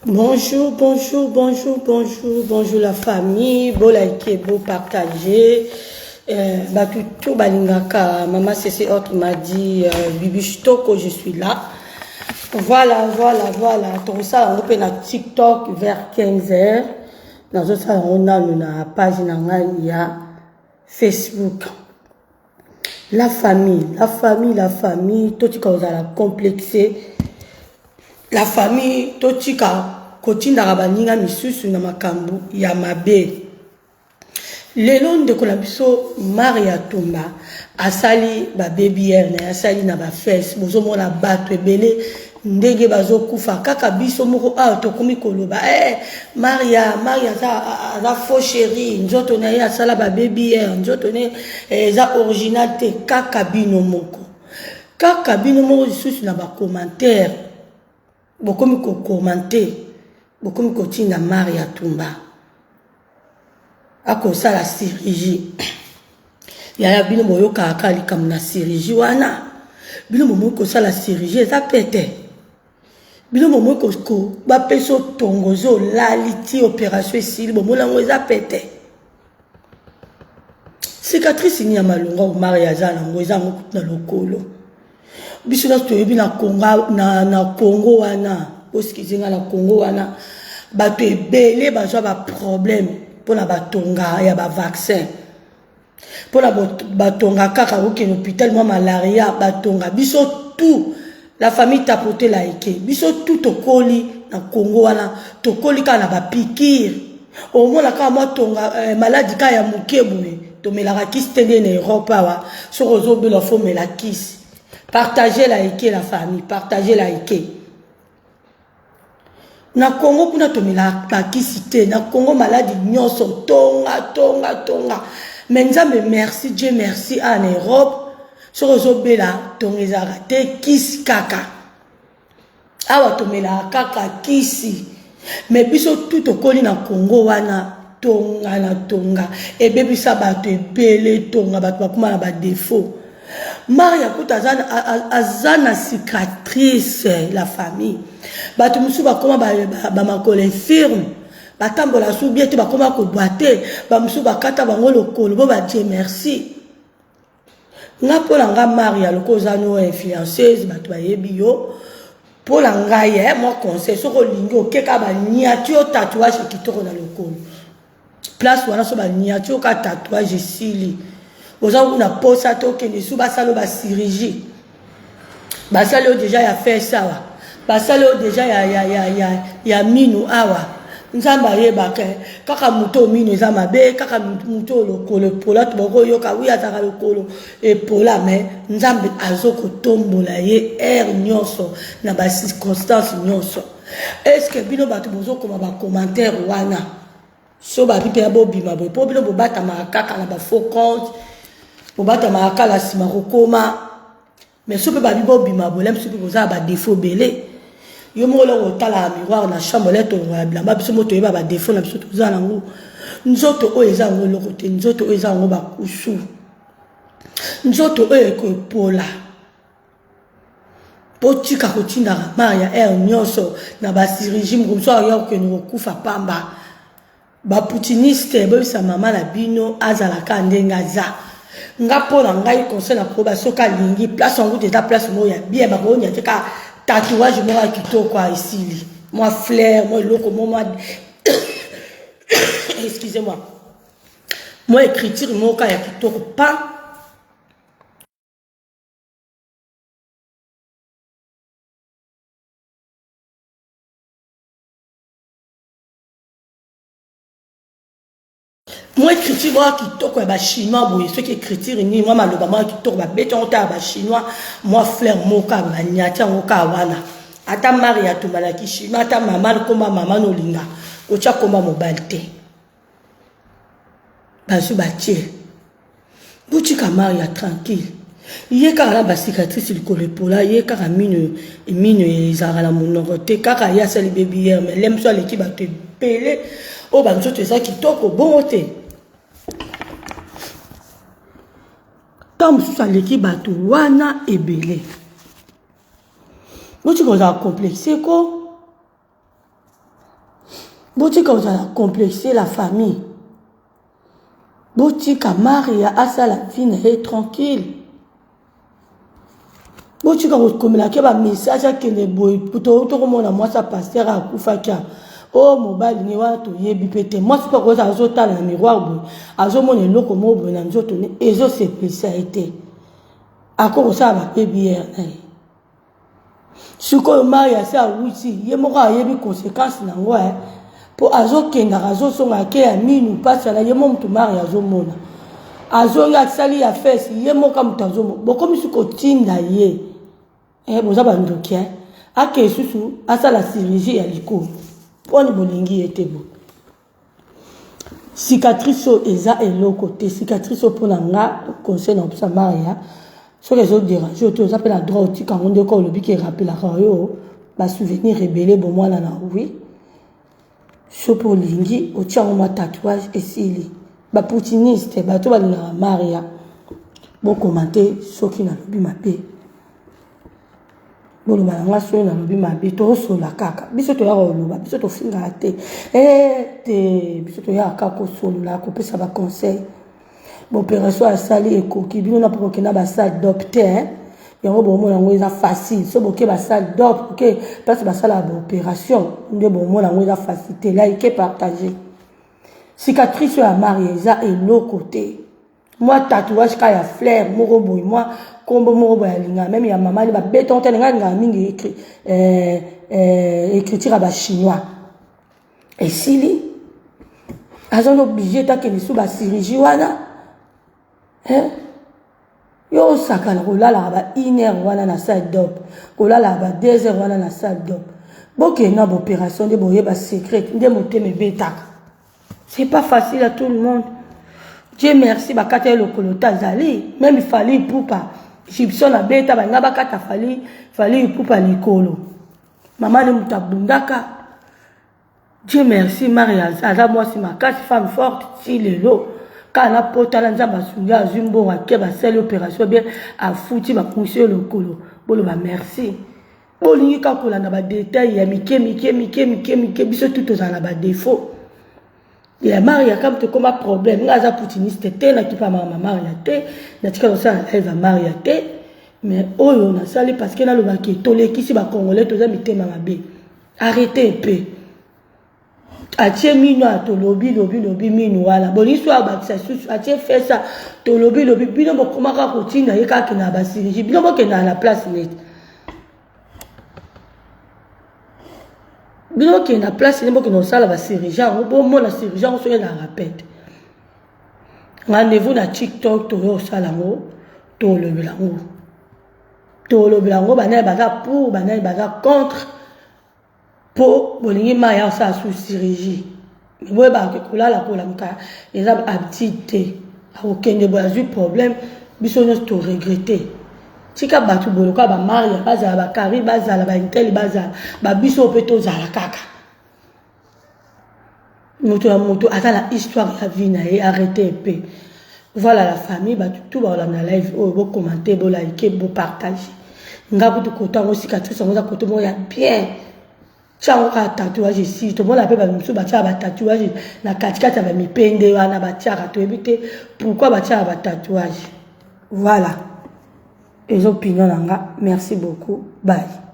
Bonjour, bonjour, bonjour, bonjour, bonjour la famille. Bo liker, bo partager. Euh, bato tout balingaka mama cc autre m'a dit euh, bibi Stoko, je suis là. Voilà, voilà, voilà. Tokosala yango mpe na TikTok vers 15 heures. Nazosala yango nanu na page na ngai ya Facebook. La famille, la famille, la famille, totika kozala complexe. La famille, totika kotindaka baninga misusu na makambo ya mabe. Lelo ndeko na biso Maria Tumba asali ba BBL na ye asali na ba fesse bozomona bato ebele ndenge bazokufa kaka biso moko awa tokomi koloba eh, Maria Maria aza, aza faux chéri nzoto na ye asala ba BBL nzoto na ye eh, eza original te kaka bino moko kaka bino moko lisusu na ba commentaire bokomi kokomante bokomi kotinda Maria Tumba akosala chirurgie yaya bino boyokaka kaka likambo na chirurgie wana bino bomoi kosala chirurgie eza pete bino bomoi bapesa otongo ozo olali ti operation esili bomoni yango eza pete cicatrice nini ya malonga omari aza nango eza yango kutu na lokolo biso nyonso toyebi na congo na, na congo wana bosikize nga na congo wana bato ebele bazwa baproblème mpona batonga ya bavaccin mpona batonga kaka okende hôpital mwa malaria batonga biso tout la famille tapote laike biso tout tokoli na congo wana tokoli kaka na bapikire omona kaka mwa tonga eh, maladi kaka ya moke boye tomelaka kisi te nde na europe awa soki ozobela fo omela kisi partage laike la famille partage laike na congo kuna tomelaka bakisi te na congo maladi nyonso tonga tonga tonga me nzambe merci dieu merci awa na europe soki ozobela tonga ezalaka te kisi kaka awa tomelaka kaka kisi me biso tu tokoli na congo wana tonga na tonga ebebisa bato ebele tonga bato bakoma na badefaut maria kuta aza, aza na cicatrice la famille bato mosusu bakoma bamakolo ba, ba infirme batambola su bien te bakoma kobwa te bamosusu bakata bango lokolo bo badie merci nga mpo na nga maria lokola oza no influenceuse bato bayebi yo mpo na ngai eh, mwa conseil soki olingi okeka baniati yo tatouage kitoko na lokolo place wana so baniati yo ka tatouage esili oza kuna posa te okende su basala yo bachirurgie basali yo deja ya fese awa basali yo deja ya, ya, ya, ya, ya minu awa nzambe ayebaka eh. kaka moto oyo mino eza mabe kaka moto oyo lokolo epola to bakoyoka wi azalaka lokolo epola me nzambe azokotombola ye heure nyonso na bacirconstance nyonso estce bino bato bozokoma bacommentaire wana so babi mpe bobima boye mpo bino bobatamaka kaka na bafaux compte bobatamaka kaka na nsima kokoma mais so mpe babi bobima boye biso mpe boza na badefaut ebele yo moko loko otalaka miroir na chambre le tolongola bilamba biso mo toyeba badefaut na biso toza nango nzoto oyo eza yango eloko te nzoto oyo eza yango bakusu nzoto oyo ekopola botika kotindaka mare ya heure nyonso na bachirurgie moko mosusu akoya kokende kokufa pamba baputiniste boyebisa mama na bino azalaka ndenge aza nga mpo na ngai conseil na koba soki alingi place yango kutu eza place moko ya bien bakonya te kaka tatouage moko ya kitoko esili mwa fleur mwa eloko mo mwa excusez moi mwa écriture moko ya kitoko pa mwa écriture mwa kitoko ya bachinois boye soki écriture nini mwa maloba mwa kitoko babeti yango ta ya bachinois mwa fleur moko banyati yango kaka wana ata mari ya tumba na kishinois ata mama komba mama nolinga kotya komba mobali te bazwi batie botika maria tranquille ye kaka na bacicatrice likolo epola ye kaka mino mino ezalaka na monoko te kaka ye asali bebi hier mais lemso aleki bato ebele oyo banzoto eza kitoko bongo te ntango mosusu aleki bato wana ebele botika kozala complexe ko. Botika kozala complexe la famille. Botika Maria asala vie na ye tranquille. Botika kokomela ke ba message akende boye tokomona mwasi ya pasteur akufaki awa. O oh, mobali ne wana toyebi mpe te. Mwasi mpe akozala azotala na miroir boye azomona eloko moko boye na nzoto ne ezosepelisa ye te. Akoki kosala ba BBR na ye. Sikoyo Maria asi awuti ye moko ayebi consequence na yango eh. Po azokendaka azosonga ake ya minu pasi na ye mo mutu Maria azomona. Azongi asali ya fesse ye moko mutu azomona. Bokomi su kotinda ye. Eh boza ba ndoki eh. Ake susu asala chirurgie ya likolo. Poni bolingi ye te bo. Cicatrice oyo eza eloko te cicatrice oyo pona nga conseil na kopesa Maria soki ezo derange yo te oza pe na droit otika yango ndeko olobi ke rappelaka yo ba souvenir ebele bomwana na oui soki olingi otia yango mwa tatouage esili ba poutiniste bato balingaka Maria bokomante soki nalobi mabe Boloba na nga soki nalobi mabe tosola kaka biso toyaka koloba biso tofingaka te eh, te biso toyaka kaka kosolola kopesa ba conseil baoperation asali ekoki bino na mpo kokenda basale dop te eh? yango bomona yango eza facile so boke basale dop oke place basalaka baoperation nde bomona yango eza facile te like partage cicatrice oyo ya maria eza eloko te mwa tatouage kaka ya fleur moko boye mwa nkombo moko boye alingaka meme ya mama ni babeta ngo te ngai alingaka mingi eh, eh, écriture ya bachinois esili aza na oblige te akende su bachirurgie wana eh? yo osakana kolalaka ba une heure wana na salle dop kolalaka ba deux heures wana na salle dop bokende na baopération nde boyeba secret nde motema ebetaka C'est pas facile à tout le monde. Dieu merci bakata ye lokolo te azali meme Fally Ipupa Gibson abeta balinga bakata Fally Fally Ipupa likolo mama ne moto abundaka Dieu merci Maria aza mwasi makasi femme forte ti lelo kaka na pota na nzambe asungi azwi mbongo ake basali opération bien afuti babongisi ye lokolo boloba merci Bolingi kaka kolanda ba detail ya mike mike mike mike mike biso tout tozala na ba defaut ya Maria kam tokoma problème nga aza poutiniste te nakipa mama Maria te natika kosala live ya Maria te mais oyo nasali parce que nalobaki tolekisi ba congolais toza mitema mabe arrêtez un peu atie mino ya tolobi lobi lobi mino wana bolingi so abakisa susu atie fesa tolobi lobi bino bokomaka kotinda ye kaka na basirigi bino bokendaka na place neti bino bokende na place nde bokende kosala basirigi yango bomona sirigi yango soki ezalaka pete rendez-vous na tiktok toyo kosala yango tolobela yango tolobela yango banani baza pour banani baza contre Po bolingi mayi asala sous chirurgie mais boyebaka ke kolala kolamuka eza habitude te akokende boye azwi problème biso nyonso to regrette tika bato boye lokola ba maria bazala ba kari bazala ba intel bazala ba biso mpe tozala kaka moto ya moto aza na histoire ya vie na ye arrete mpe voilà la famille bato tout bakolanda live oyo bokommente bolike bopartage nga kutu koto yango cicatrice yango eza koto moko ya bien tia yango kaka tatouage esili tomona mpe bato mosusu batiaka batatouage na katikati ya bamipende wana batiaka toyebi te pourquoi batiaka batatouage voilà eza opinion na nga merci beaucoup bye.